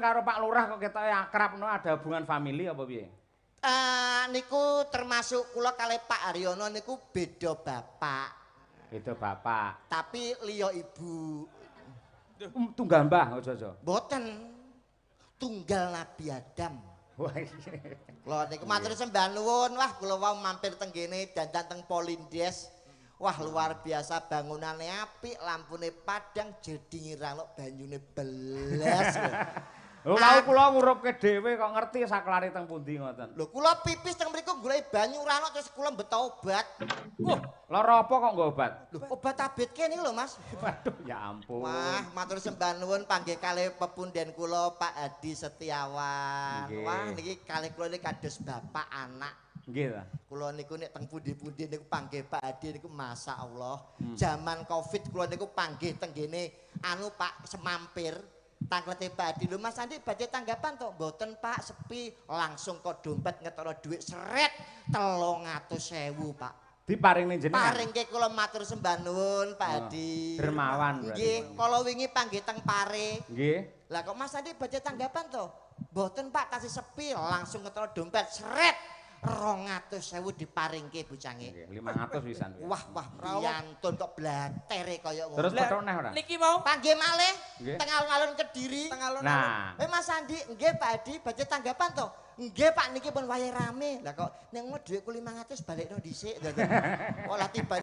Karo Pak Lurah kok ketoke akrab no, ada hubungan famili apa piye? Niku termasuk kula kalih Pak Haryono niku beda bapak. Beda bapak. Tapi liya ibu. Tunggal mbah aja-aja. Mboten. Tunggal Nabi Adam. Wah, iya. Kula niku matur sembah nuwun. Wah, kula wau mampir teng kene dandan teng Polindes. Wah, luar biasa bangunane apik, lampune padang, jedinge ra ono, banyune belas. Lho, wau kula ngurupke dhewe kok ngerti saklare teng pundi ngoten. Lho, kula pipis teng mriku golek banyu ora ono, terus kula mbeto obat. Wah, lara apa kok nggo obat? Lho, obat ABG niku lho, Mas. Waduh, ya ampun. Wah, matur sembah nuwun panggih kalih pepunden kula Pak Hadi Setiawan. Nggih. Wah, niki kalih kula niki kados bapak anak. Nggih ta. Kula niku nek teng pundi-pundi niku panggih Pak Hadi niku masyaallah. Zaman Covid kula niku panggih teng ngene anu Pak Semampir. Tangklete Pak Hadi, lho Mas Andi badhe tanggapan to? Mboten Pak, sepi. Langsung kok dompet ngetokno dhuwit seret 300.000 Pak. Diparingne jenengan. Paringke kula matur sembah nuwun Pak Oh, Hadi. Dermawan berarti. Nggih, kala wingi panggih teng Pare. Nggih. Lah kok Mas Andi badhe tanggapan to? Mboten Pak, tasih sepi, langsung ngetokno dompet seret 200.000 diparingke bocange. Nggih, 500 pisan. Wah, wah, priyantun kok blatere kaya ngono. Terus petuk neh ora? Niki mau Panggih malih Nggih. teng alun-alun Kediri. Teng alun-alun. Nah, Mas Andi, nggih Pak Hadi, badhe tanggapan to? Nggih Pak, niki pun wayahe rame. Lah kok nek ngono dhuwitku 500 balekno dhisik. Oh lah tiba